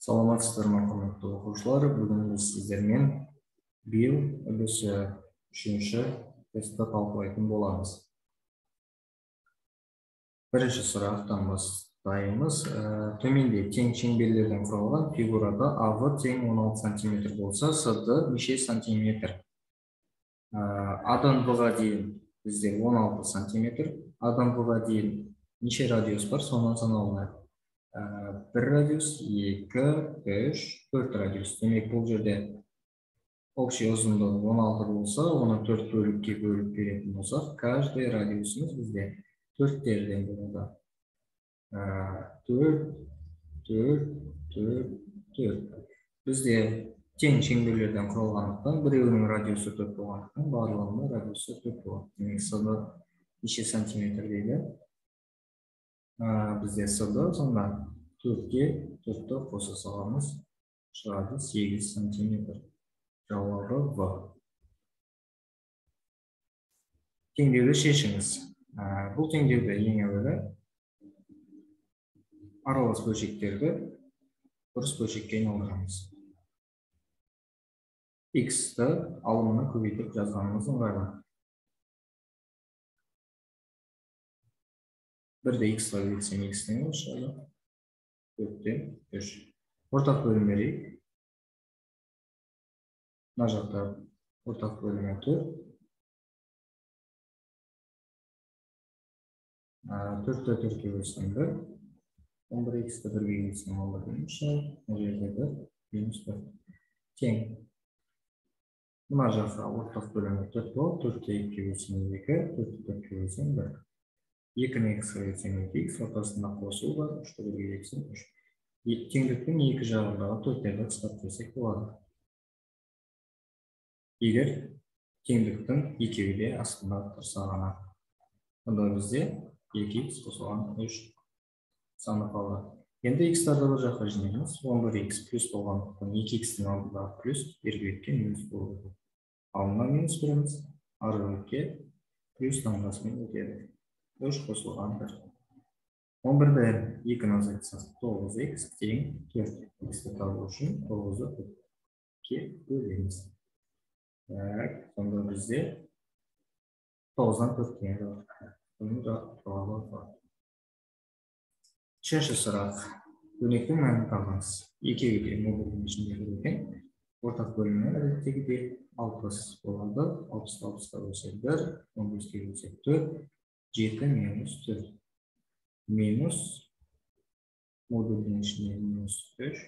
Саламатсыздар ма, құрметті оқушылар. Бүгін біз сіздермен биыл үлгісі 3-ші тестті талқылайтын боламыз. Бірінші сұрақтан бастаймыз. Төменде тең шеңберлерден құралған фигурада АВ тең 16 сантиметр болса, СД неше сантиметр? А-дан В-ға дейін бізде 16 сантиметр. А-дан В-ға дейін неше радиус бар, соны саналынады. 1 радиус, 2, 3, 4 радиус. Демек, бұл жерде общий ұзындығы 16 болса, оны 4 бөлікке бөліп беретін болсақ, каждый радиусымыз бізде 4-терден болады. 4, 4, 4, 4. Бізде тең шеңберлерден құралғандықтан, біреуінің радиусы 4 болғандықтан, барлығының радиусы 4 болады. Демек, СД неше сантиметр дейді? Бізде СД сонда 4-ке 4-ті қоса саламыз, шығады 8 сантиметр. Жауабы В. Теңдеуді шешіңіз. Бұл теңдеуді ең әуелі аралас бөлшектерді дұрыс бөлшекке айналдырамыз. X-ті алымына көбейтіп жазғанымыз ыңғайлы. Бірде x-ға көбейтсем x-тен шығады. 4-тен 3. Ортақ бөлім берейік. Мына жақта ортақ бөлімі 4. 4-ті 4-ке бөлсем 1. 11 x-ті 1-ге бөлсем 11 минус шығады. Мына жерде 1 минус 1. Тең. Мына жақта ортақ бөлімі 4 болады. 4-ті 2-ге бөлсем 2, 4-ті 4-ке бөлсем 1. 2-ні x-ға бөлсем 2x, ортасында қосу бар, 3-ті 1-ге бөлсем 3. Теңдіктің екі жағындағы 4-терді қысқартып жіберсек болады. Егер теңдіктің екеуі де астында тұрса ғана. Онда бізде 2x қосылған 3 саны қалды. Енді x-тарды бір жаққа жинаймыз. 11x плюс болғандықтан 2x-тің алдындағы плюс бергі бетке минус болады. Алдына минус береміз, арғы бетке плюс таңбасымен өтеді. 3 қосылған 1. 11-ді 2-ні азайтсақ 9x тең 4. X-ті табу үшін 9-ды 4-ке бөлеміз. Так, сонда бізде 9-дан 4 тең жауап. Бұның жауабы бар. Үшінші сұрақ. Бөліктің мәнін табыңыз. Екеуі де модульдің ішінде тұр екен. Ортақ бөлімі әдеттегідей 60 болады. 60-ты 60-қа бөлсек 1, 15-ке бөлсек 4, 7 минус 4. Минус модульдің ішінде минус 3.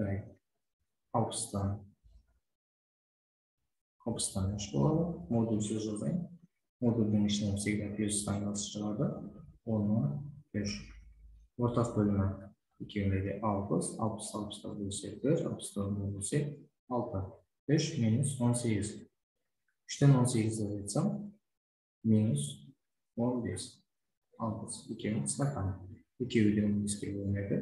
Так, 60-тан 3 болады. Модульсіз жазайын. Модульдің ішінен всегда плюс таңбасы шығады. 13. Ортақ бөлімі екеуінде де 60. 60 60-қа бөлсек 1, 60-ты 10-ға бөлсек 6. 3 минус 18. 3-тен 18-ді азайтсам минус 15. 60. Екеуін қысқартамын. Екеуі де 15-ке бөлінеді.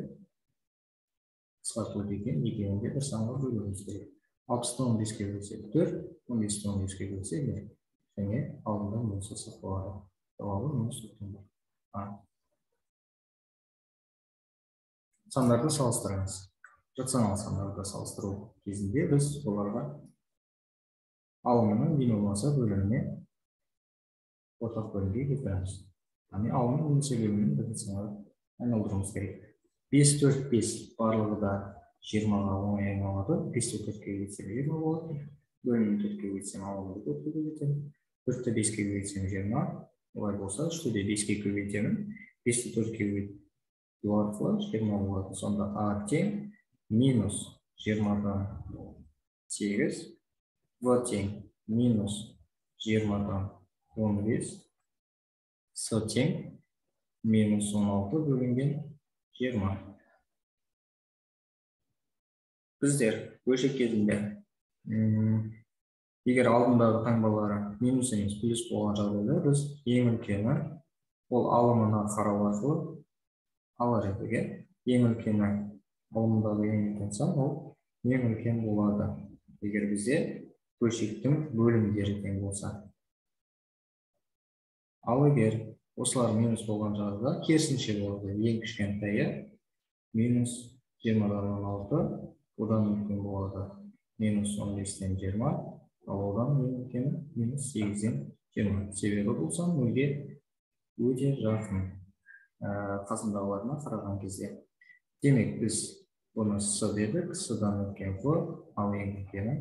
Қысқарту деген екеуін де бір санға бөлуіміз керек. 60-ты 15-ке бөлсек 4, 15-ті 15-ке бөлсек 1. Және алдында минус сақталады. Жауабы минус 4-тен 1. Сандарды салыстырыңыз. Рационал сандарды салыстыру кезінде біз оларға алымының ең болмаса бөліміне ортақ бөлімге келтіреміз. Яғни алымның немесе бөлімін бірінші санға айналдыруымыз керек. 5, 4, 5 барлығы да 20-ға оңай айналады. 5-ті 4-ке көбейтсем 20 болады. Бөлімін 4-ке көбейтсем алымды 4-ке көбейтемін. 4-ті 5-ке көбейтсем 20. Олай болса, 3-ті де 5-ке көбейтемін. 5-ті 4-ке көбейту арқылы 20 болады. Сонда А тең минус 20-дан 8, В тең минус 20-дан 15, С тең минус 16 бөлінген 20. Біздер бөлшек кезінде егер алдындағы таңбалары минус емес плюс болған жағдайда біз ең үлкені ол алымына қарау арқылы алар едік. Ең үлкені алымындағы ең үлкен сан ол ең үлкен болады. Егер бізде бөлшектің бөлімдері тең болса. Ал егер осылар минус болған жағдайда керісінше болады. Ең кішкентайы Минус 20-дан 16, одан үлкен болады минус 15-тен 20, ал одан ең үлкені минус 8-ден 20. Себебі бұл сан нөлге өте жақын қасындағыларына қараған кезде. Демек, біз бұны С дедік, С-дан үлкен В, ал ең үлкені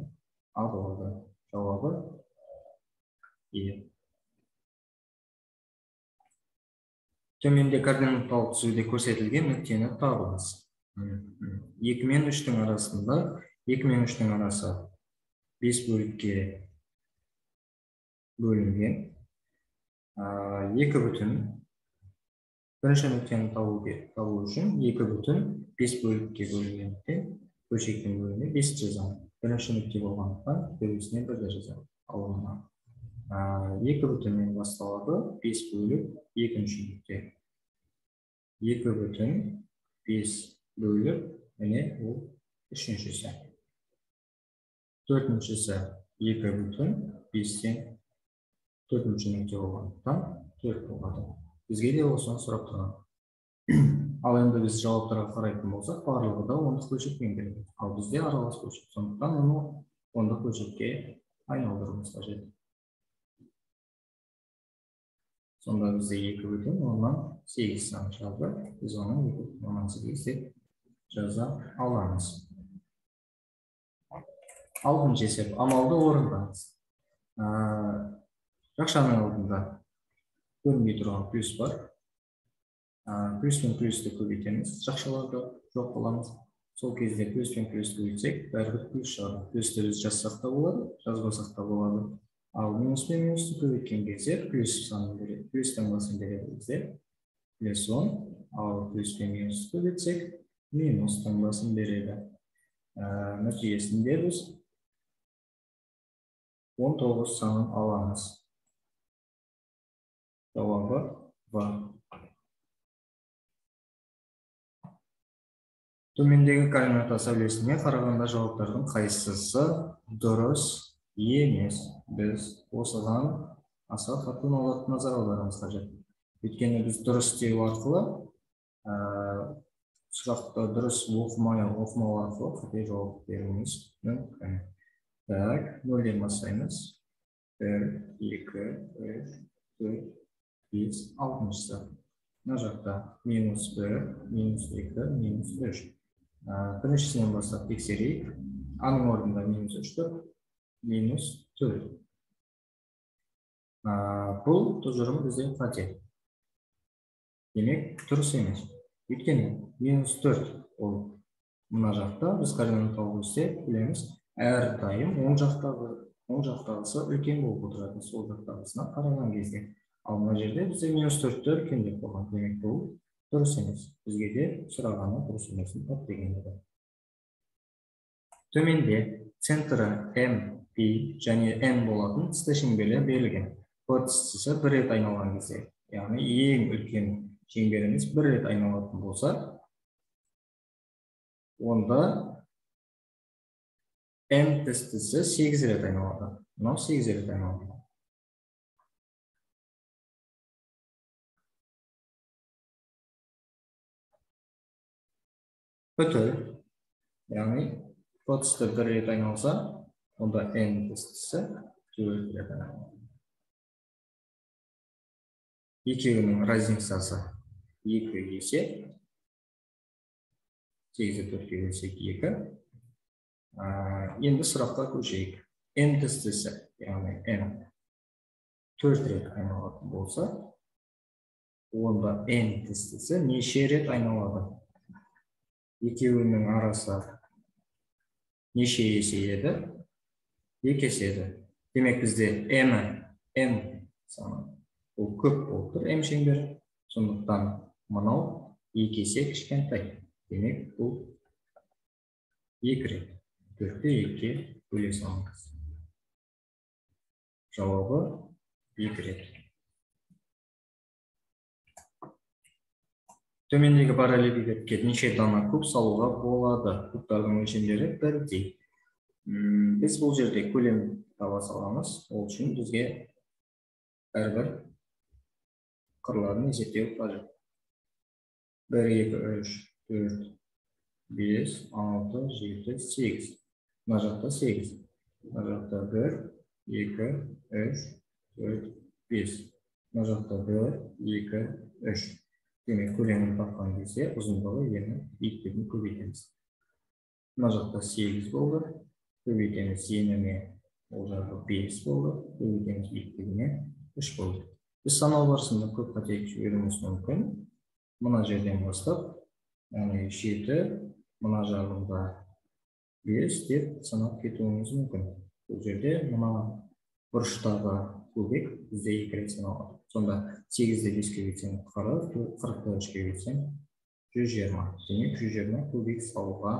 А болады. Жауабы Е. Төменде координаталық түзуде көрсетілген нүктені табыңыз. 2 мен 3-тің арасында, 2 мен 3-тің арасы 5 бөлікке бөлінген. 2 бүтін, бірінші нүктені табу үшін 2 бүтін 5 бөлікке бөлінгендіктен бөлшектің бөлігіне 5 жазамын. Бірінші нүкте болғандықтан төбесіне 1 жазамын. Ал мына 2 бүтіннен басталады, 5 бөлік екінші нүкте. 2 бүтін 5 бөлік, міне ол үшіншісі. Төртіншісі 2 бүтін 5-тен төртінші нүкте болғандықтан 4 болады. Бізге де осыны сұрап тұрған. Ал енді біз жауаптарға қарайтын болсақ, барлығы да ондық бөлшекпен берілген. Ал бізде аралас бөлшек, сондықтан оны ондық бөлшекке айналдыруымыз қажет. Сонда бізде 2,8 саны шығады. Біз оны 2,8 деп жаза аламыз. Алтыншы есеп, амалды орындаңыз. Жақшаның алдында көрінбей тұрған плюс бар. Плюс пен плюсті көбейтеміз, жақшаларды жоқ қыламыз. Сол кезде плюс пен плюсті көбейтсек, бәрібір плюс шығады. Плюсті біз жазсақ та болады, жазбасақ та болады. Ал минус пен минусты көбейткен кезде плюс санын береді, плюс таңбасын береді бізде. Плюс 10, ал плюс пен минусты көбейтсек, минус таңбасын береді. Нәтижесінде біз 19 санын аламыз. Жауабы В. Төмендегі координата сәулесіне қарағанда жауаптардың қайсысы дұрыс емес? Біз осыған аса қатты назар аударуымыз қажет. Өйткені біз дұрыс деу арқылы, сұрақты дұрыс оқымау арқылы қате жауап беруіміз мүмкін. Так, нөлден бастаймыз. 1, 2, 3, 4, 5, алтыншысы. Мына жақта минус 1, минус 2, минус 3. Біріншісінен бастап тексерейік. Аның орнында минус 3 тұр, минус 4. Бұл тұжырым бізде қате. Демек, дұрыс емес. Өйткені минус 4 ол мына жақта біз координаталық осьте білеміз, әрдайым оң жақтағысы үлкен болып отырады, сол жақтағысына қараған кезде. Ал мына жерде бізде минус 4-ті үлкен деп қойған. Демек, бұл дұрыс емес. Бізге де сұрағаны дұрыс емесін тап деген еді. Төменде центрі М, P және N болатын тісті шеңберлер берілген. П тістісі бір рет айналған кезде, яғни ең үлкен шеңберіміз бір рет айналатын болса, онда М тістісі 8 рет айналады. Мынау 8 рет айналады. Үтір, яғни П тісті бір рет айналса, онда Н тістісі 4 рет айналады. Екеуінің разницасы 2 есе, 8-ді 4-ке бөлсек 2. Енді сұраққа көшейік. Н тістісі, яғни Н 4 рет айналатын болса, онда Н тістісі неше рет айналады? Екеуінің арасы неше есе еді? 2 есе еді. Демек, бізде М саны ол көп болып тұр, М шеңбері. Сондықтан мынау 2 есе кішкентай. Демек, бұл 2 рет. 4-ті 2-ге бөле саламыз. Жауабы 2 рет. Төмендегі параллелепипедке неше дана куб салуға болады? Кубтардың өлшемдері бірдей. Біз бұл жерде көлем таба саламыз. Ол үшін бізге әрбір қырларын есептеу қажет. 1, 2, 3, 4, 5, 6, 7, 8. Мына жақта 8. Мына жақта 1, 2, 3, 4, 5. Мына жақта 1, 2, 3. Демек, көлемін тапқан кезде ұзындығы ені биіктігін көбейтеміз. Мына жақта 8 болды. Көбейтеміз еніне, ол жағы 5 болды. Көбейтеміз биіктігіне 3 болды. Біз санау барысында көп қателік жіберуіміз мүмкін. Мына жерден бастап, яғни 7, мына жағында 5 деп санап кетуіміз мүмкін. Бұл жерде мына бұрыштағы көбек бізде 2 рет саналады. Сонда 8-де 5 көбейтсең 40, 40-ты 3 көбейтсең 120. Демек, 120 көбек салуға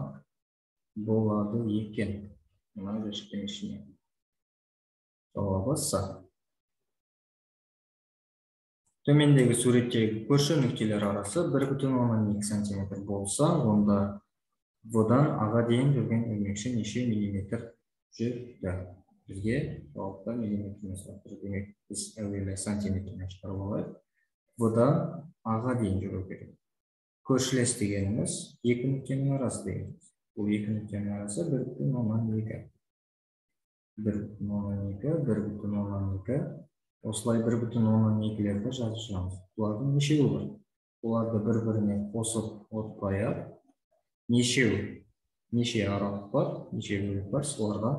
болады екен. Мына жәшіктің ішіне. Жауабы С. Төмендегі суреттегі көрші нүктелер арасы 1,2 сантиметр болса, онда В-дан А-ға дейін жүрген өрмекші неше миллиметр жүрді? Бізге жауапта миллиметрмен сұрап тұр. Демек, біз әуелі сантиметрмен шығарып алайық. В-дан А-ға дейін жүру керек. Көршілес дегеніміз екі нүктенің арасы дегеніміз. Бұл екі нүктенің арасы 1,2. 1,2, 1,2. Осылай 1,2-лерді жазып шығамыз. Бұлардың нешеуі бар? Бұларды бір-біріне қосып отпай-ақ, неше аралық бар, неше бөлік бар, соларға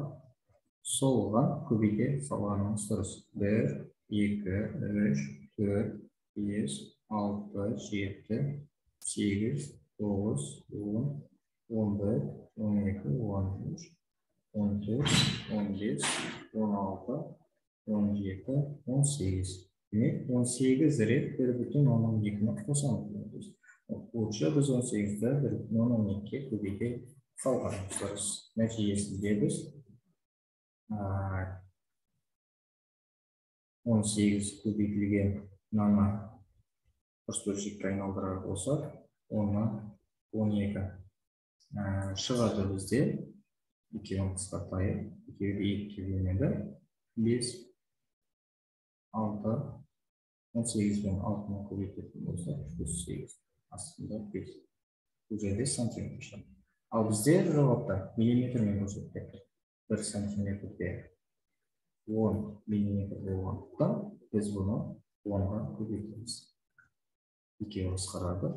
солған көбейте салғанымыз дұрыс. 1, 2, 3, 4, 5, 6, 7, 8, 9, 10, 11, 12, 13, 14, 15, 16, 17, 18. Демек, 18 рет 1,2-ні қосамыз. Лучше біз 18-ді 1,2-ге көбейте салғанымыз дұрыс. Нәтижесінде біз 18 көбейтілген мынаны дұрыс бөлшекке айналдырар болсақ, 10-12 шығады бізде. Екеуін қысқартайық. Екеуі де екіге бөлінеді. 5, 6, 18 бен 6-ны көбейтетін болсақ, 108, астында 5. Бұл жерде сантиметр шығады. Ал бізде жауапта миллиметрмен көрсетіледі. 1 сантиметрде 10 миллиметр болғандықтан біз бұны 10-ға көбейтеміз. Екеуі қысқарады.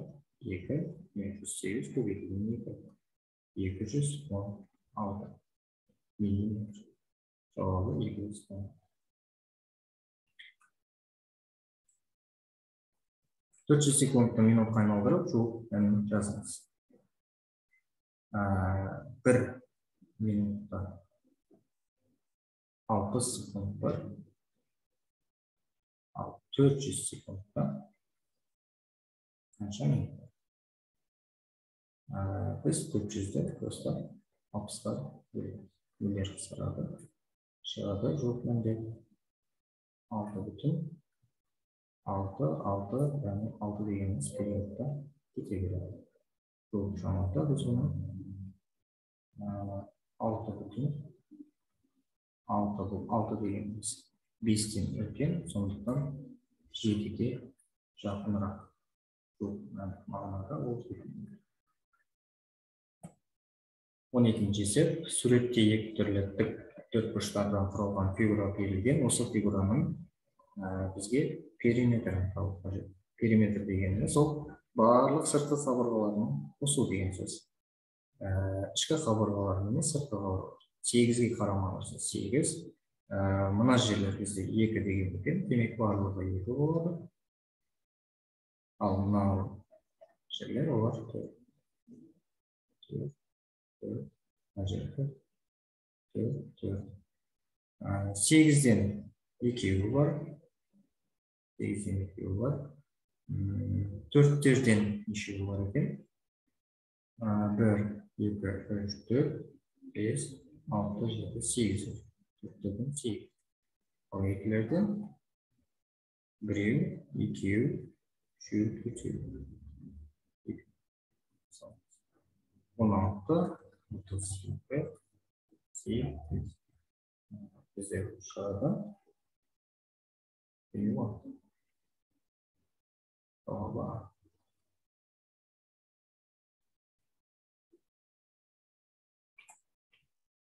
2, 108 көбейтілген 2. 216 миллиметр. Жауабы 210. 400 секундты минутқа айналдырып, жуық мәнін жазыңыз. 1 минутта 60 секунд бар. Ал 400 секундта қанша минут? Біз 400-ді просто 60-қа бөлеміз. Нөлдер қысқарады. Шығады жуық мәнде 6,6, 6, яғни 6 дегеніміз периодта кете береді. Жуық шамада біз бұны 6,6, бұл 6 дегеніміз 5-тен үлкен, сондықтан 7-ге жақынырақ. Жуық мағынада ол 7. 12-ші есеп. Суретте екі түрлі тік төртбұрыштардан құралған фигура берілген. Осы фигураның бізге периметрін табу қажет. Периметр дегеніміз ол барлық сыртқы қабырғаларын қосу деген сөз. Ішкі қабырғалар емес, сыртқы қабырғалар. 8-ге қарама-қарсы 8. Мына жерлер бізде 2 деген екен, демек барлығы 2 болады. Ал мынау жерлер олар 4. 4, 4, мына жер 4, 4, 4. 8-ден екеуі бар. 8-ден екеуі бар. 4-терден нешеуі бар екен? 1, 2, 3, 4, 5, 6, 7, 8. 4-терден 8. Ал екілерден 1, 2, 3, 4. 16, 32, 8. Бізде шығады. 56. Жауабы А.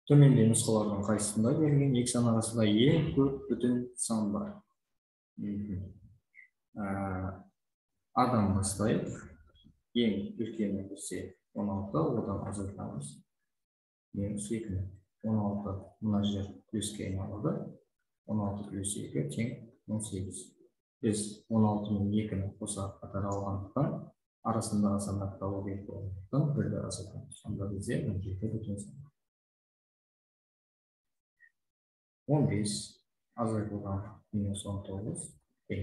Төменде нұсқалардың қайсысында берілген екі сан арасында ең көп бүтін сан бар? Адан бастайық. Ең үлкені бізде 16, одан азайтамыз. Минус 2-ні. 16 мына жер плюске айналады. 16 плюс 2 тең 18. Біз 16 мен 2-ні қоса қатар алғандықтан арасындағы сандар табу керек болғандықтан бірді азайтамыз. Сонда бізде 17 бүтін сан. 15 азайтылған минус 19 тең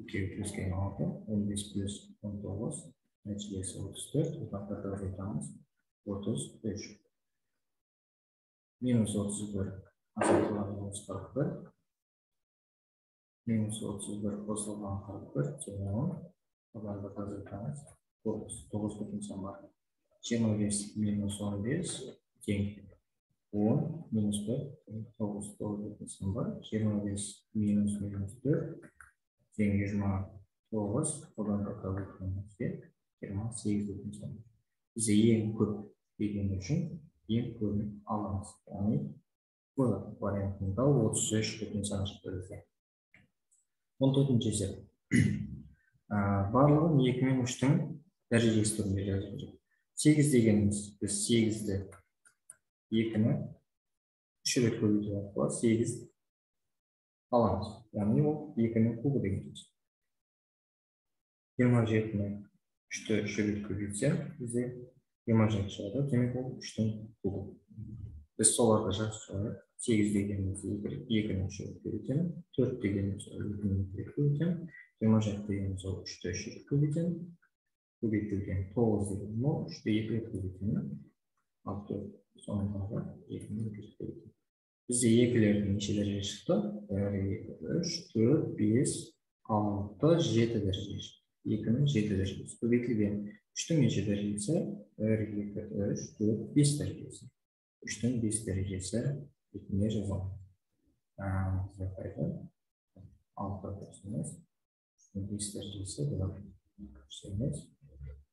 екеуі плюске айналады. 15 плюс 19 нәтижесі 34, одан бірді азайтамыз 33. Минус 31 азайтылған минус 41, минус 31 қосылған 41 тең 10, одан бірді азайтамыз 9, 9 бүтін сан бар. 25 минус 15 тең 10 минус 4 тең 9, 9 бүтін сан бар. 25 минус минус 4 тең 29, одан да азайтамыз 28 бүтін сан бар. Бізде ең көп деген үшін ең көбін аламыз. Яғни Б вариантында 33 бүтін сан шықты бізде. 14-ші есеп. Барлығын 2 мен 3-тің дәрежесі түрінде жазу керек. 8 дегеніміз біз 8-ді 2-ні 3 рет көбейту арқылы 8 аламыз. Яғни ол 2-нің кубы деген сөз. 27-ні 3-ті 3 рет көбейтсем, бізде 27 шығады. Демек ол 3-тің кубы. Біз соларды жазып шығайық. 8 дегеніміз 2-ні 3 рет көбейтемін, 4 дегеніміз 2-ні 2 рет көбейтемін, 27 дегеніміз ол 3-ті 3 рет көбейтемін, көбейтілген 9 дегенім ол 3-ті 2 рет көбейтемін, ал 4 соңындағы 2-ні 2 рет көбейтемін. Бізде екілердің неше дәреже шықты? 1, 2, 3, 4, 5, 6, 7 дәреже шықты. 2-нің 7 дәрежесі. Көбейтілген 3-тің неше дәрежесі? 1, 2, 3, 4, 5 дәрежесі. 3-тің 5 дәрежесі ретінде жазамыз. Бізде қайда? 6 дұрыс емес. 3-тің 5 дәрежесі бұдан дұрыс емес.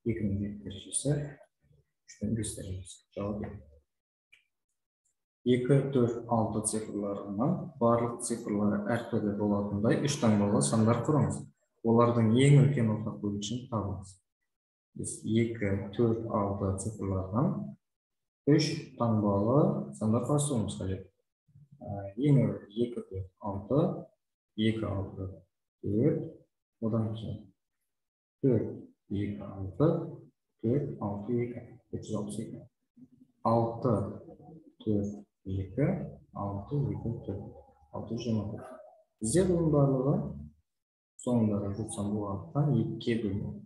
2-нің 7 дәрежесі, 3-тің 5 дәрежесі. Жауап 2. 2, 4, 6 цифрларынан барлық цифрлары әртүрлі болатындай үш таңбалы сандар құрыңыз. Олардың ең үлкен ортақ бөлігін табыңыз. Біз 2, 4, 6 цифрларынан үш таңбалы сандар құрастыруымыз қажет. Ең әуелі 2, 4, 6, 2, 6, 4, одан кейін 4, 2, 6, 4, 6, 2, 462. 6, 4, 2, 6, 2, 4, 624. Бізде бұның барлығы соңындағы жұп сан болғандықтан 2-ге бөлінеді.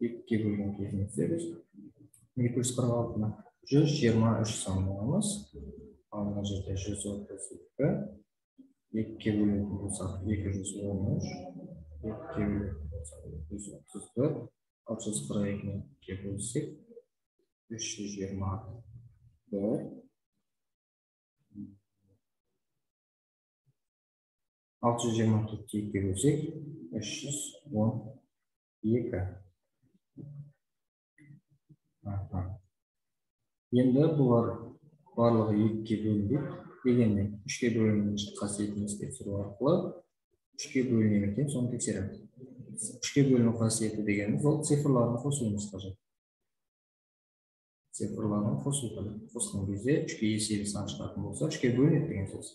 2-ге бөлген кезімізде біз 246-ны 123 сан аламыз. Ал мына жерде 132. 2-ге бөлетін болсақ 213, 2-ге бөлетін болсақ 231, 642-ні 2-ге бөлсек 321. 624-ті 2-ге бөлсек 312. Енді бұлар барлығы 2-ге бөлінбейді. Дегенмен 3-ге бөлінген қасиетін еске түсіру арқылы 3-ге бөліне ме екен соны тексереміз. 3-ге бөліну қасиеті дегеніміз ол цифрларын қосуымыз қажет. Цифрларын қосу қажет. Қосқан кезде 3-ге еселі сан шығатын болса 3-ге бөлінеді деген сөз.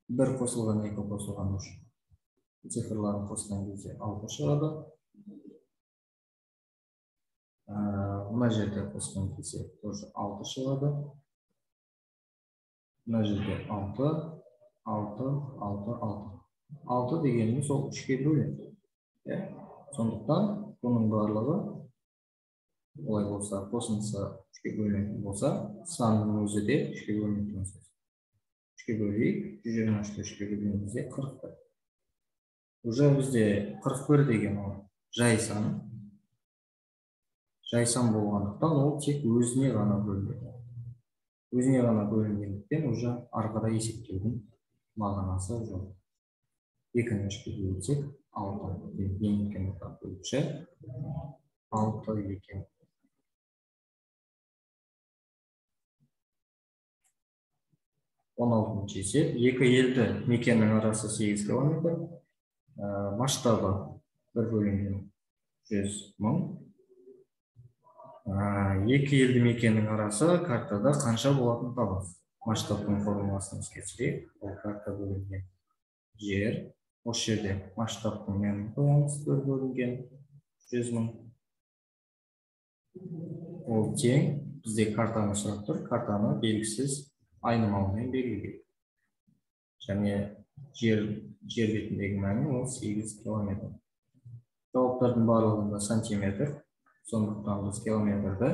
1 қосылған 2 қосылған 3. Цифрларын қосқан кезде 6 шығады. Мына жерде қосқан кезде тоже 6 шығады. Мына жерде 6, 6, 6, 6. 6 дегеніміз ол 3-ге бөлінеді. Сондықтан бұның барлығы олай болса, қосындысы 3-ге бөлінетін болса, санның өзі де 3-ге бөлінетін сөз. 3-ге бөлейік, 123-ті 3-ге бөлген кезде 41. Уже бізде 41 деген ол жай сан. Жай сан болғандықтан ол тек өзіне ғана бөлінеді. Өзіне ғана бөлінгендіктен уже ары қарай есептеудің мағынасы жоқ. 2-ні 3-ге бөлсек 6, ең үлкен ортақ бөлікші 6 екен. 16-шы есеп. Екі елді мекеннің арасы 8 километр. Масштабы 1 бөлінген 100 мың. Екі елді мекеннің арасы картада қанша болатын табыңыз. Масштабтың формуласын еске түсірейік. Ол карта бөлінген жер. Осы жерде масштабтың мәнін қоямыз, 1 бөлінген 100 мың. Ол тең, бізде картаны сұрап тұр, картаны белгісіз айнымалымен белгілейік. Және жер бетіндегі мәні ол 8 километр. Жауаптардың барлығында сантиметр, сондықтан біз километрді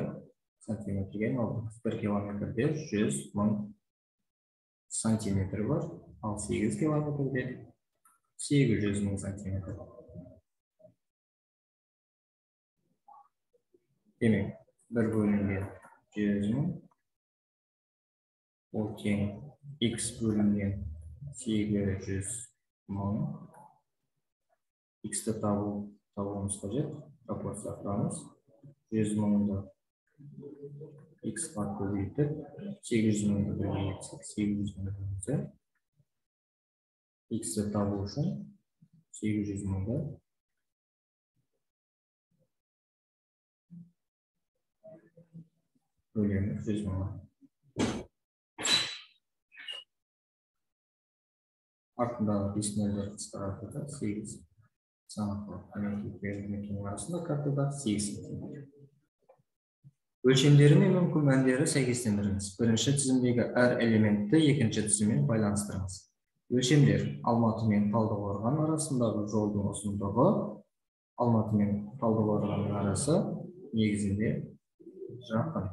сантиметрге айналдырамыз. 1 километрде 100 мың сантиметр бар, ал 8 километрде 800 мың сантиметр. Демек, 1 бөлінген 100 мың, ол тең x бөлінген 800 мың. X-ті табуымыз қажет. Пропорция құрамыз. 100 мыңды x-қа көбейтіп, 800 мыңды бірге етсек, 800 мыңды x-ті табу үшін 800 мыңды бөлеміз 100 мыңға. Артындағы 5 нөлдер қысқарады да 8 саны қалады. Екі мекеннің арасында картада 8 сантиметр. Өлшемдері мен мүмкін мәндері сәйкестендіріңіз. Бірінші тізімдегі әр элементті екінші тізіммен байланыстырыңыз. Өлшемдер: Алматы мен Талдықорған арасындағы жолдың ұзындығы, Алматы мен Талдықорғанның арасы негізінде жақын.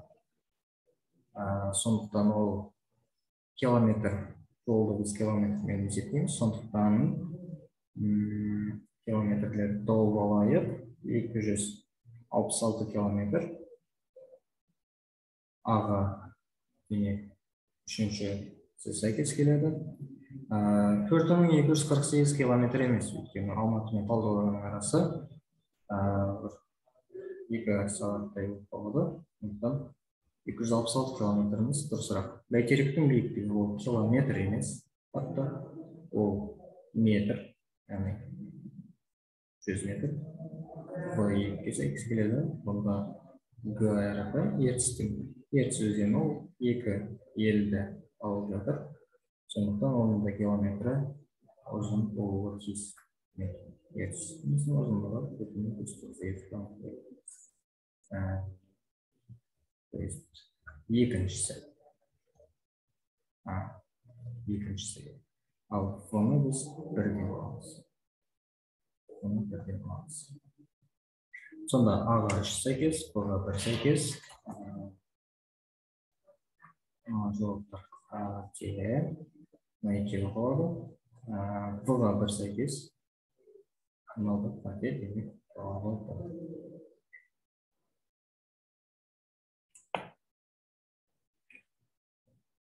Сондықтан ол километр, жолды біз километрмен есептейміз, сондықтан километрлерді тауып алайық. 266 километр. Аға, демек, үшінші сәйкес келеді. 4248 километр емес, өйткені Алматы мен Талдықорғанның арасы 2 сағаттай болып қалады. Сондықтан 266 километріміз дұрысырақ. Бәйтеректің биіктігі ол километр емес, хатта ол метр, яғни 100 метр. В екіге сәйкес келеді. Бұнда Г әрпі Ертіс өзені, ол екі елді алып жатыр. Сондықтан оның да километрі ұзын болуы тиіс. Ертіс ұзындығы 4,48 километр. То есть екіншісі. Екіншісі. Ал соны біз бірге аламыз. Соны бірге аламыз. Сонда А-ға 3 сәйкес, Б-ға 1 сәйкес. Жауаптар қате. Мына екеуі қалады. В-ға 1 сәйкес. Мынау да қате, демек жауабы Б.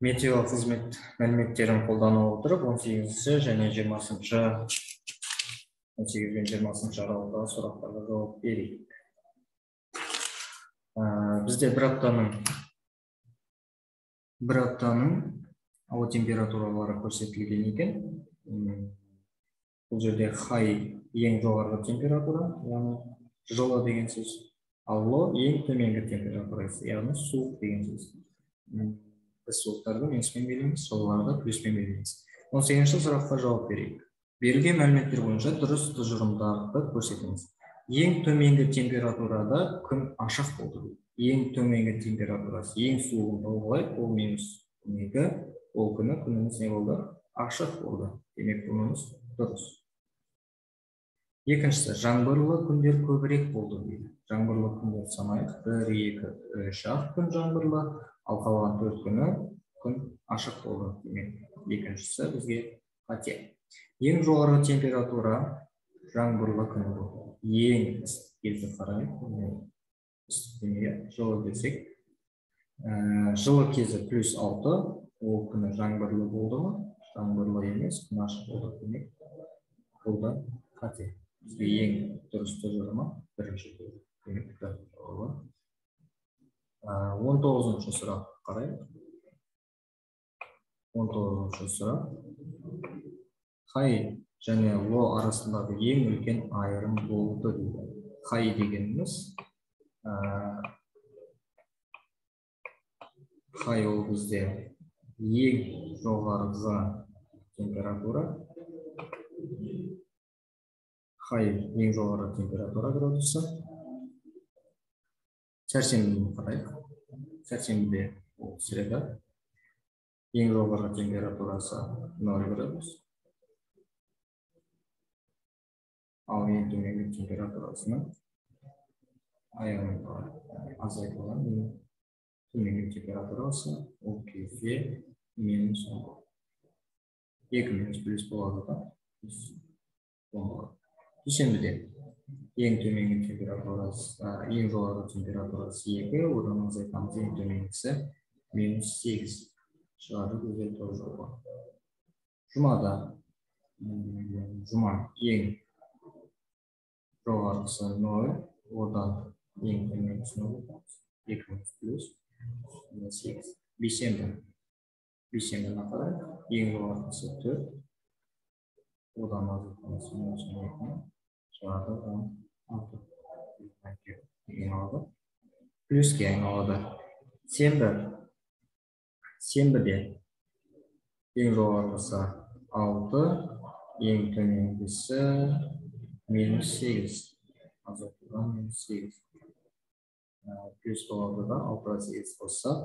Метео қызмет мәліметтерін қолдана отырып, 18-ші және 20-шы, 18 бен 20-шы аралықтағы сұрақтарға жауап берейік. Бізде бір аптаның ауа температуралары көрсетілген екен. Бұл жерде хай ең жоғарғы температура, яғни жылы деген сөз, ал ло ең төменгі температура, яғни суық деген сөз. Біз суықтарды минуспен белгілейміз, жылыларды плюспен белгілейміз. 18-ші сұраққа жауап берейік. Берілген мәліметтер бойынша дұрыс тұжырымдарды көрсетіңіз. Ең төменгі температурада күн ашық болды. Ең төменгі температурасы, ең суығын тауып алайық, ол минус 12. Ол күні күніміз не болды? Ашық болды. Демек, бұнымыз дұрыс. Екіншісі, жаңбырлы күндер көбірек болды дейді. Жаңбырлы күндер санайық. 1, 2, 3 ақ күн жаңбырлы, ал қалған 4 күні күн ашық болды. Демек, екіншісі бізге қате. Ең жоғарғы температура жаңбырлы күні болды. Ең ыстық кезді қарайық. Ыстық демей, жылы десек. Жылы кезі плюс 6, ол күні жаңбырлы болды ма? Жаңбырлы емес, күн ашық болды. Демек, бұл да қате. Бізге ең дұрыс тұжырымы бірінші. Демек, жауабы. 19-шы сұрақ қарайық. 19-шы сұрақ. Хай және ло арасындағы ең үлкен айырым болды дейді. Хай дегеніміз хай ол бізде ең жоғарғы температура. Хай ең жоғары температура градусы. Сәрсенбіні қарайық. Сәрсенбіде ол среда. Ең жоғарғы температурасы 0 градус. Ал ең төменгі температурасының айырымы азайтылған ең төменгі температурасы ол кезде минус 10 болады. 2 минус плюс болады да, плюс 10 болады. Дүйсенбіде ең төменгі температурасы, ең жоғарғы температурасы 2, одан азайтамыз ең төменгісі минус 8 шығады бізде тоже болады. Жұмада, жұма ең жоғарғысы 0, одан ең төменгісі 0, 2 минус плюс 8. Бейсенбі, бейсенбіні қарайық, ең жоғарғысы 4, одан азайтамыз минус 12, шығады 16 деген алады, плюске айналады. Сенбі, сенбіде ең жоғарғысы 6, ең төменгісі минус 8, азайтылған минус 8. Плюс болады да, 6-ға 8 қоссақ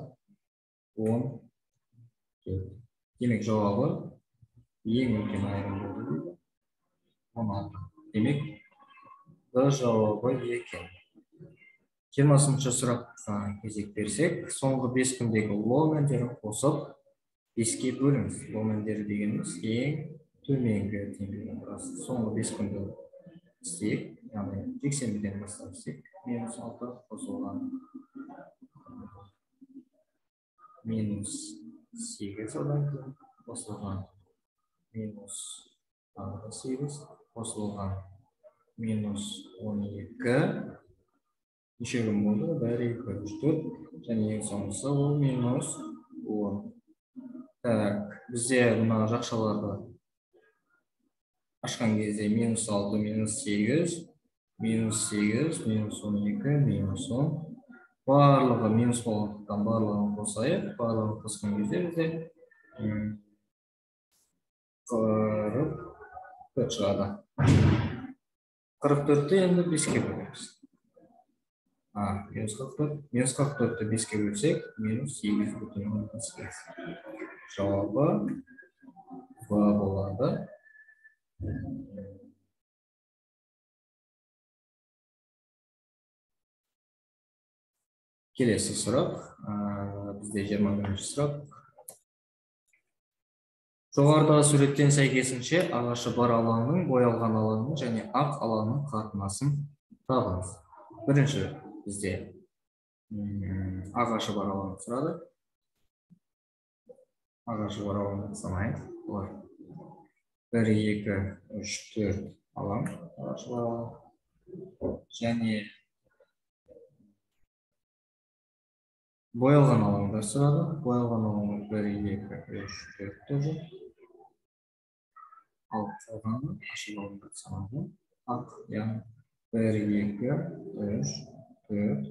14. Демек жауабы ең үлкен айырым болды дейді 16. Демек Д жауабы екен. 20-шы сұраққа кезек берсек, соңғы 5 күндегі ло мәндерін қосып 5-ке бөліңіз. Ло мәндері дегеніміз ең төменгі температурасы. Соңғы 5 күнді істейік, яғни жексенбіден бастап істейік. Минус 6 қосылған минус 8, одан кейін қосылған минус 8, қосылған минус 12. Неше күн болды? 1, 2, 3, 4. Және ең соңғысы ол минус 10. Так, бізде мына жақшаларды ашқан кезде минус 6, минус 8, минус 8, минус 12, минус 10. Барлығы минус болғандықтан барлығын қосайық. Барлығын қосқан кезде бізде 44 шығады. 44-ті енді 5-ке бөлеміз. Минус 44. Минус 44-ті 5-ке бөлсек, минус 8,8. Жауабы В болады. Келесі сұрақ, бізде 21-ші сұрақ. Жоғарыдағы суреттен сәйкесінше ағашы бар алаңның, боялған алаңның және ақ алаңның қатынасын табыңыз. Бірінші бізде ағашы бар алаңды сұрады. Ағашы бар алаңды санайық. Бұлар 1, 2, 3, 4 алаң, ағашы бар алаң. Және боялған алаңдар сұрады. Боялған алаңдар 1, 2, 3, 4 тоже. Ал қалғаны ашық алаңдар санады. Ақ, яғни 1, 2, 3, 4,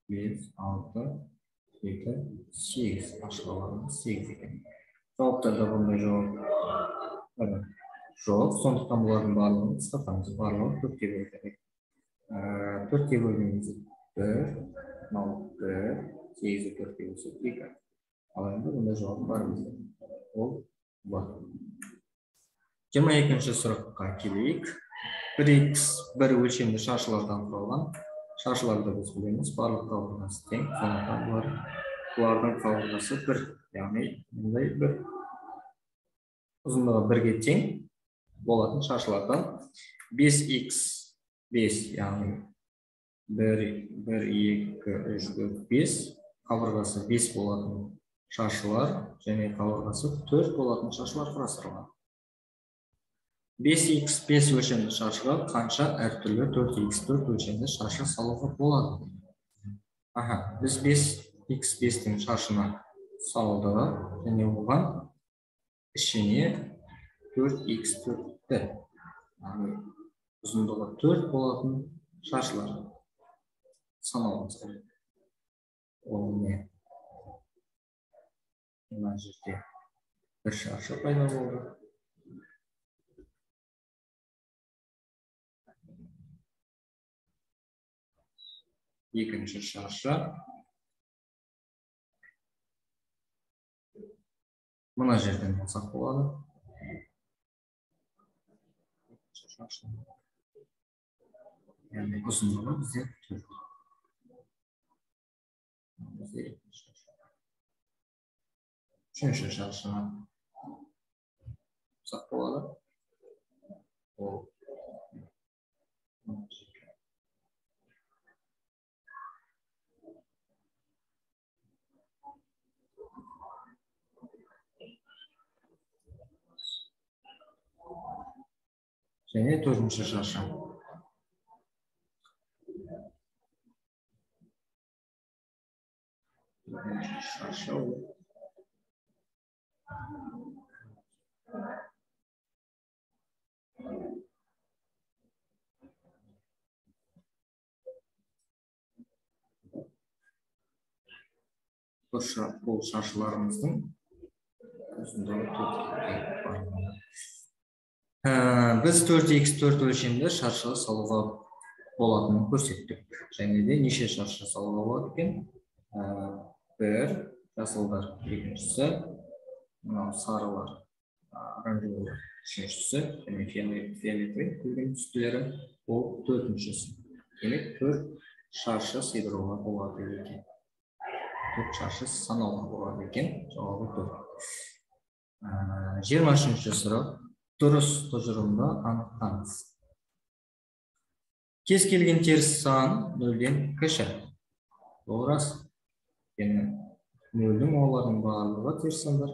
5, 6, 7, 8. Ашық алаңдар 8 екен. Жауаптарда бұндай жауап жоқ. Сондықтан бұлардың барлығын қысқартамыз. Барлығы 4-ке бөлінеді. 4-ке бөлгенімізде 1, мынау 1, 8-ді 4-ке бөлсек 2. Ал енді бұндай жауап бар бізде. Ол бар. 22-ші сұраққа келейік. 1x 1 өлшемді шаршылардан құралған. Шаршыларды біз білеміз, барлық қабырғасы тең. Сондықтан бұлардың қабырғасы 1, яғни мындай бір ұзындығы 1-ге тең болатын шаршылардан 5x 5, яғни 1, 1, 2, 3, 4, 5 қабырғасы 5 болатын шаршылар және қабырғасы 4 болатын шаршылар құрастырылған. 5x 5 өлшемді шаршыға қанша әртүрлі 4x4 өлшемді шаршы салуға болады? Біз 5x 5-тің шаршыны салдық және оған Ішіне 4x4-ті, яғни ұзындығы 4 болатын шаршылар санауымыз керек. Ол не? Мына жерде бір шаршы пайда болды. Екінші шаршы. Мына жерден алсақ болады. Яғни ұзындығы бізде 4. Бізде екінші шаршы. Үшінші шаршыны алсақ болады. Ол және төртінші шаршы. Төртінші шаршы ол бұл шаршыларымыздың ұзындығы 4-ке тең. Біз 4x4 өлшемді шаршы салуға болатынын көрсеттік. Және де неше шаршы салуға болады екен? 1 жасылдар, екіншісі, мынау сарылар, оранжевыйлар, үшіншісі, және фиолетовый күлгін түстілері, ол төртіншісі. Демек, 4 шаршы сыйдыруға болады екен. 4 шаршы санауға болады екен. Жауабы 4. 23-ші сұрақ. Дұрыс тұжырымды анықтаңыз. Кез келген теріс сан 0-ден кіші. Бұл рас. Өйткені 0-дің олардың барлығы теріс сандар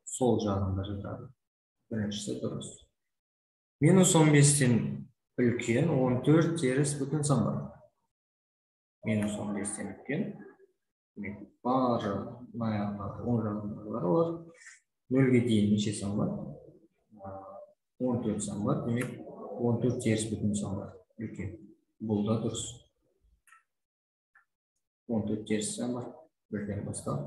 сол жағында жатады. Біріншісі дұрыс. Минус 15-тен үлкен 14 теріс бүтін сан бар. Минус 15-тен үлкен. Демек, бары мына оң жағындағылар олар 0-ге дейін неше сан бар? 14 сан бар, демек 14 теріс бүтін сан бар. Үлкен. Бұл да дұрыс. 14 теріс сан бар. Бірден бастап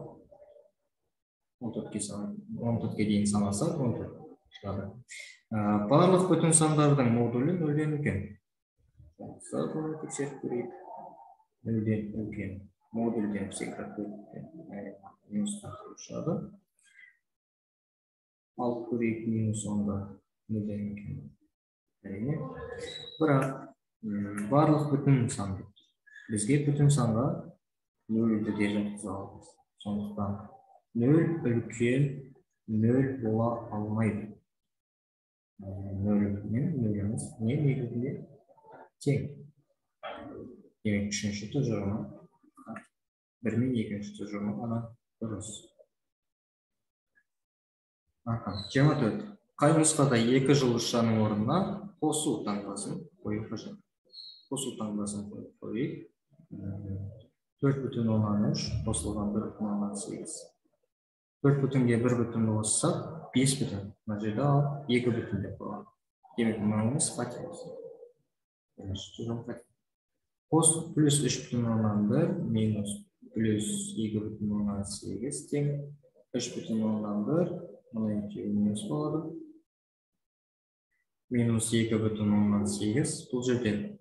14-ке дейін санасақ 14 шығады. Барлық бүтін сандардың модулі 0-ден үлкен. Жақсы, бұны тексеріп көрейік. 0-ден үлкен. Модульден всегда 4-тен минус шығады. Алып көрейік минус 10-да 0-ден үлкен. Әрине. Бірақ барлық бүтін сан деп. Бізге бүтін санға 0-ді де жатқыза аламыз. Сондықтан 0 үлкен 0 бола алмайды. 0 мен 0-іміз не негізінде тең. Демек, үшінші тұжырымы 1 мен екінші тұжырымы ғана дұрыс. 24. Қай нұсқада екі жұлдызшаның орнына қосу таңбасын қою қажет? Қосу таңбасын қойып, 4,3 қосылған 1,8. 4 бүтінге 1 бүтінді қоссақ, 5 бүтін. Мына жерде ал 2 бүтін деп қойған. Демек, мынауымыз қате. Бірінші тұжырым қате. Қос плюс 3,1 минус плюс 2,8 тең 3,1, мына екеуі минус болады. Минус 2,8. Бұл жерден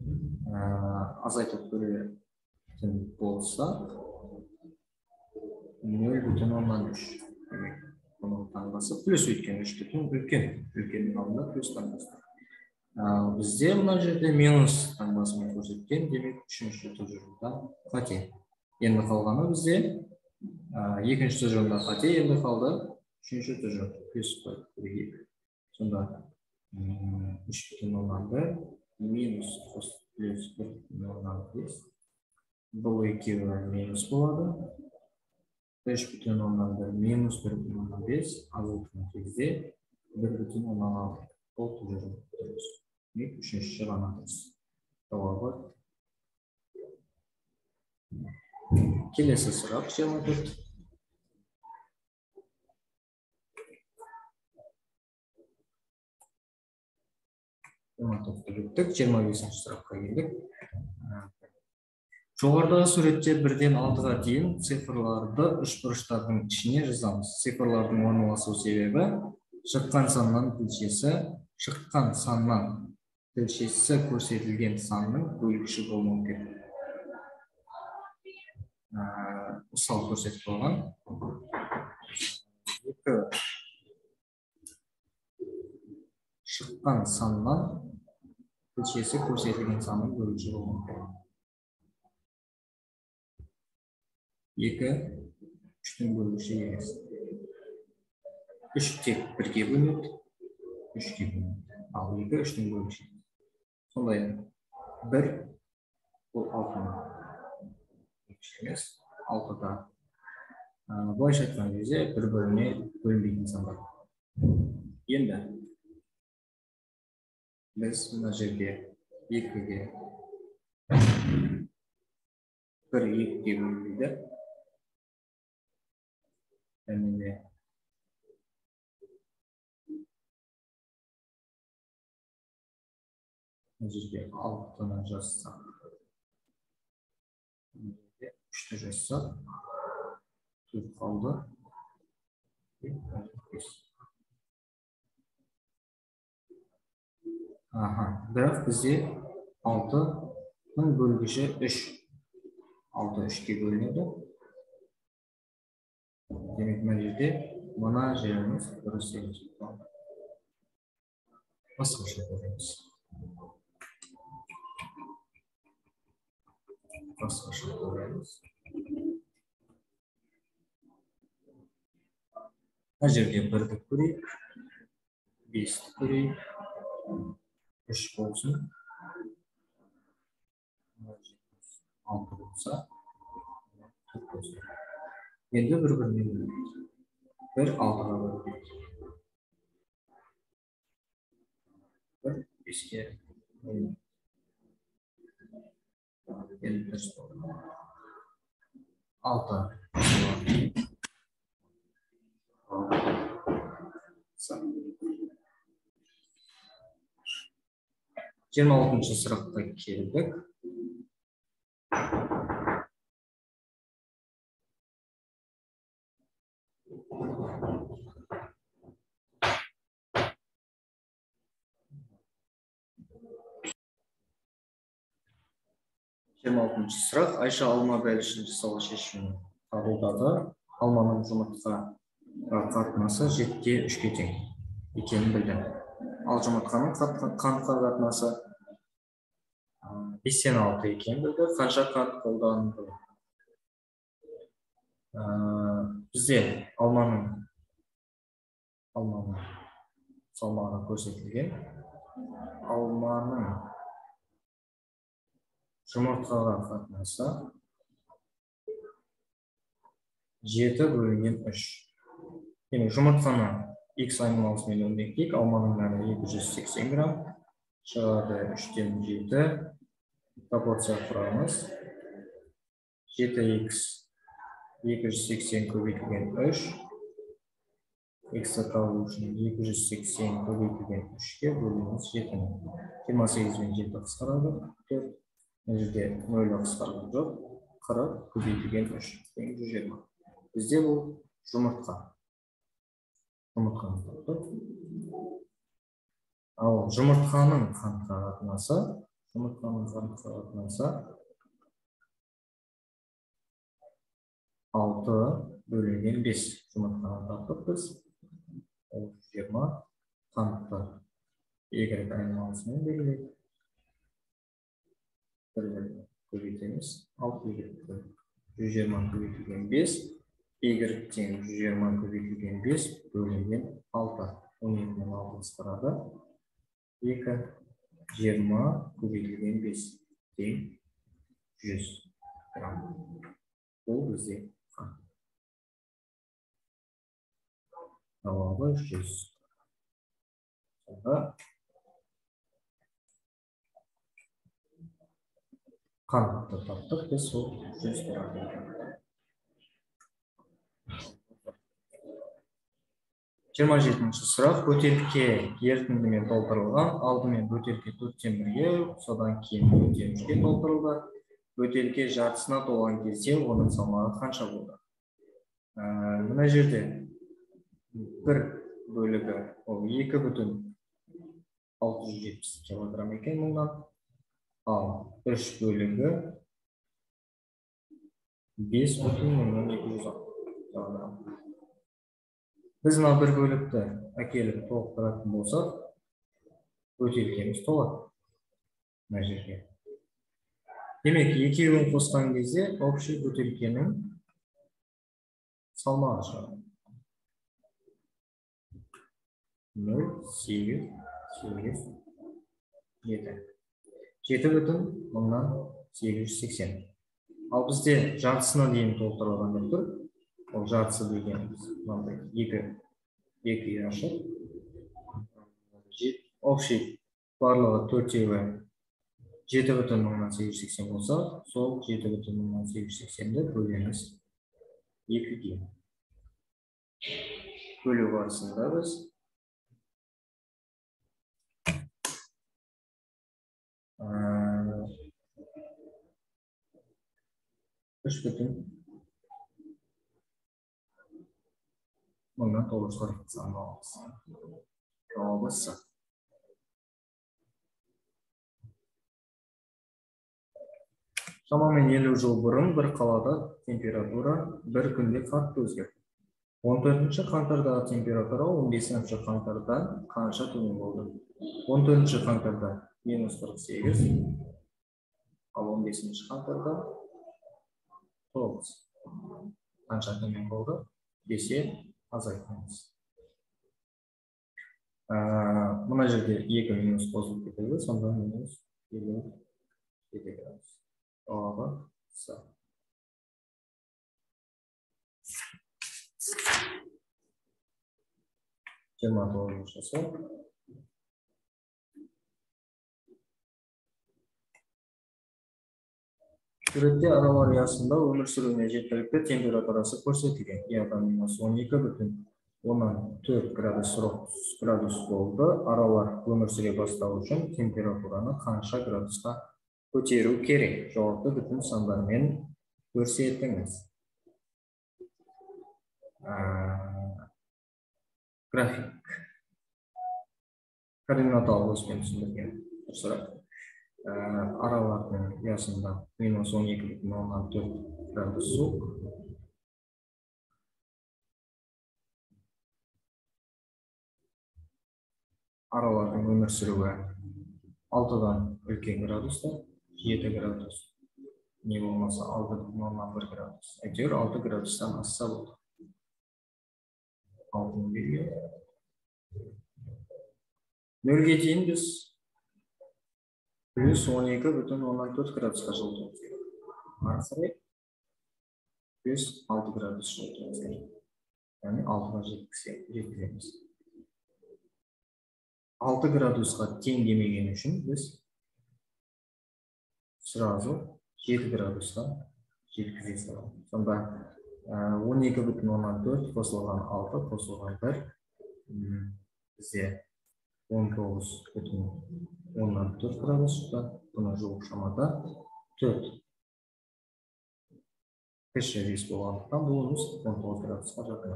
азайтып көретін болсақ, 0,3. Демек, бұның таңбасы плюс, өйткені 3 бүтін үлкен. Үлкеннің алдында плюс таңбасы. Бізде мына жерде минус таңбасымен көрсеткен, демек, үшінші тұжырымда қате. Енді қалғаны бізде екінші тұжырымда қате, енді қалды үшінші тұжырым. Плюс қойып көрейік. Сонда 3,1 минус плюс 1,5. Бұл екеуі минус болады. 3,1 минус 1,5 азайтқан кезде 1,6. Бұл тұжырым дұрыс. Демек, үшінші ғана дұрыс. Жауабы. Келесі сұрақ 24. 24-ті біттік, 25-ші сұраққа келдік. Жоғарыдағы суретте 1-ден 6-ға дейін цифрларды үшбұрыштардың ішіне жазамыз. Цифрлардың орналасу себебі шыққан саннан тілшесі көрсетілген санның бөлгіші болмау керек. Мысал көрсетіп қойған. 2 шыққан саннан тілшесі көрсетілген санның бөлгіші болмау керек. 2 3-тің бөлгіші емес. 3 тек 1-ге бөлінеді, 3-ге бөлінеді. Ал 2 3-тің бөлгіші. Сондай 1 бұл 6-ның бөлгіші емес, 6-да. Былайша айтқан кезде бір-біріне бөлінбейтін сандар. Енді біз мына жерге 2-ге 1 2-ге бөлінбейді. Және де мына жерге 6-ны жазсақ, мына жерге 3-ті жазсақ, 4 қалды. 5. Бірақ бізде 6-ның бөлгіші 3. 6 3-ке бөлінеді. Демек, мына жерде мына жеріміз дұрыс емес. Басқаша көреміз. Басқаша көреміз. Мына жерге 1-ді көрейік, 5-ті көрейік, 3 болсын. 6 болса, 4 болсын. Енді бір-біріне бөлінеді. 1 6-ға бөлінеді. 1 5-ке бөлінеді. Енді дұрыс болды. 6. 26-шы сұраққа келдік. 26-шы сұрақ. Айша алма бәлішін жасауға шешім қабылдады. Алманың жұмыртқаға қатынасы 7-ге 3-ке тең екенін білді. Ал жұмыртқаның қантқа қатынасы 5-6 екенін білді. Қанша қант қолданды? Бізде алманың салмағы көрсетілген. Алманың жұмыртқаға қатынасы 7/3. Демек, жұмыртқаны x айнымалысымен өрнектейік. Алманың мәні 280 грамм. Шығады 3-7. Пропорция құрамыз. 7x 280 көбейтілген 3. X-ті табу үшін 280 көбейтілген 3-ке бөлеміз 7-ні. 28 бен 7 қысқарады. 4. Мына жерде 0 қысқарған жоқ. 40 көбейтілген 3 тең 120. Бізде бұл жұмыртқа. Жұмыртқаны таптық. Ал жұмыртқаның қантқа қатынасы, 6/5. Жұмыртқаны таптық біз. Ол 120. Қантты y айнымалысымен белгілейік. Бір-біріне көбейтеміз. 6 y 120 көбейтілген 5. Y тең 120 көбейтілген 5 бөлінген 6. 12-нен 6 қысқарады. 2 20 көбейтілген 5 тең 100 грамм. Бұл бізде қант. Жауабы 100. Сонда қантты таптық, біз сол 100 грамм екен. 27-ші сұрақ. Бөтелке ерітіндімен толтырылған. Алдымен бөтелке 1/4-ге, содан кейін 3/4-ге толтырылды. Бөтелке жартысына толған кезде оның салмағы қанша болды? Мына жерде бір бөлігі ол 2,670 килограмм екен мыңнан, ал үш бөлігі 5,200 килограмм. Біз мына бір бөлікті әкеліп толықтыратын болсақ, бөтелкеміз толады мына жерге. Демек, екеуін қосқан кезде общий бөтелкенің салмағы шығады. 0,887. 7,880. Ал бізде жартысына дейін толтырылған деп тұр. Ол жартысы дегеніміз мынандай екі ұяшық. Общий барлығы төртеуі 7,880 болса, сол 7,880-ді бөлеміз 2-ге. Бөлу барысында біз 3,940 санын аламыз. Жауабы С. Шамамен 50 жыл бұрын бір қалада температура бір күнде қатты өзгерді. 14 қаңтардағы температура 15 қаңтардан қанша төмен болды? 14 қаңтарда минус 48, ал 15 қаңтарда 9. Қанша төмен болды десе азайтамыз. Мына жерде 2 минус қосылып кетеді, сонда минус 57 градус. Жауабы С. 29-шы. Суретте аралар ұясында өмір сүруіне жеткілікті температурасы көрсетілген. Ұяда минус 12,4 градус болды. Аралар өмір сүре бастау үшін температураны қанша градусқа көтеру керек? Жауапты бүтін сандармен көрсетіңіз. График. Координаталы осымен түсіндірген сұрақ. Аралардың ұясында минус 12,4 градус суық. Аралардың өмір сүруі 6-дан үлкен градуста, 7 градус, не болмаса 6,1 градус. Әйтеуір 6 градустан асса болды. 6-ны белгілеу. 0-ге дейін біз плюс 12,4 градусқа жылытуымыз керек. Ары қарай плюс 6 градус жылытуымыз керек. Яғни 6-ға жеткіземіз. 6 градусқа тең демеген үшін біз сразу 7 градусқа жеткізе саламыз. Сонда 12,4 қосылған 6 қосылған 1 бізде 19,4 градус шықты. Бұны жуық шамада 4 кіші 5 болғандықтан бұнымыз 19 градусқа жақын.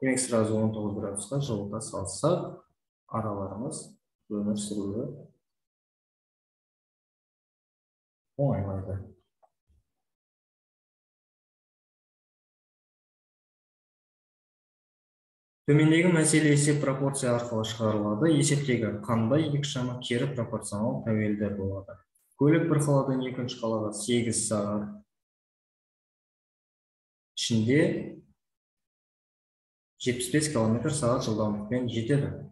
Демек, сразу 19 градусқа жылыта салсақ, араларымыз өмір сүруі оңайлайды. Төмендегі мәселе есеп пропорция арқылы шығарылады. Есептегі қандай екі шама кері пропорционал тәуелді болады? Көлік бір қаладан екінші қалаға 8 сағат ішінде 75 километр сағат жылдамдықпен жетеді.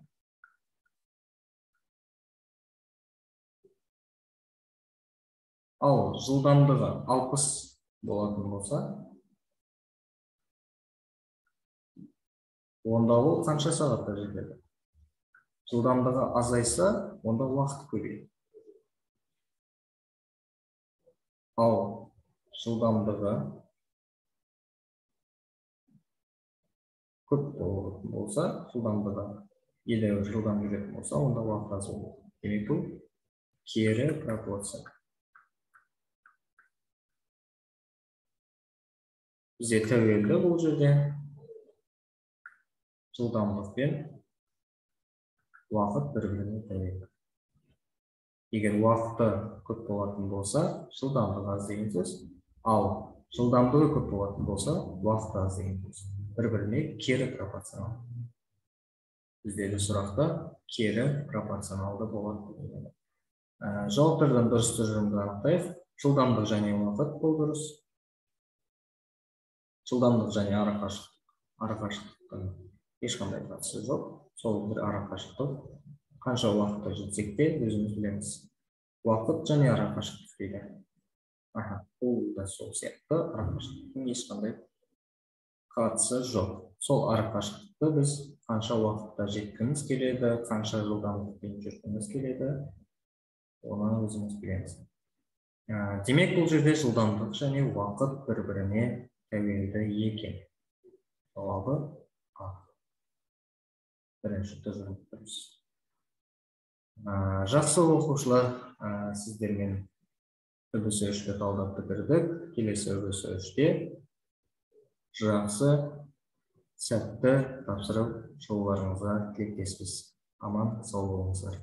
Ал жылдамдығы 60 болатын болса, онда ол қанша сағатта жетеді? Жылдамдығы азайса, онда уақыт көбейеді. Ал жылдамдығы Көп болатын болса, жылдамдығы едәуір жылдам жүретін болса, онда уақыт аз болады. Демек, бұл кері пропорция. Бізде тәуелді бұл жерде жылдамдық пен уақыт бір-біріне тәуелді. Егер уақыты көп болатын болса, жылдамдығы аз деген сөз, ал жылдамдығы көп болатын болса, уақыты аз деген сөз. Бір-біріне кері пропорционал. Біздегі сұрақта кері пропорционалды болады. Жауаптардан дұрыс тұжырымды анықтайық. Жылдамдық және уақыт, бұл дұрыс. Жылдамдық және арақашықтық. Арақашықтықтың ешқандай қатысы жоқ. Сол бір арақашықтық қанша уақытта жетсек те өзіміз білеміз. Уақыт және арақашықтық дейді. Бұл да сол сияқты, арақашықтықтың ешқандай қатысы жоқ. Сол арақашықтықты біз қанша уақытта жеткіміз келеді, қанша жылдамдықпен жүргіміз келеді, оны өзіміз білеміз. Демек, бұл жерде жылдамдық және уақыт бір-біріне тәуелді екен. Жауабы А. Бірінші тұжырым дұрыс. Жақсы оқушылар, сіздермен үлгісі 3-ті талдап бітірдік. Келесі үлгісі 3-те жақсы, сәтті тапсырып шығуларыңызға тілектеспіз. Аман сау болыңыздар.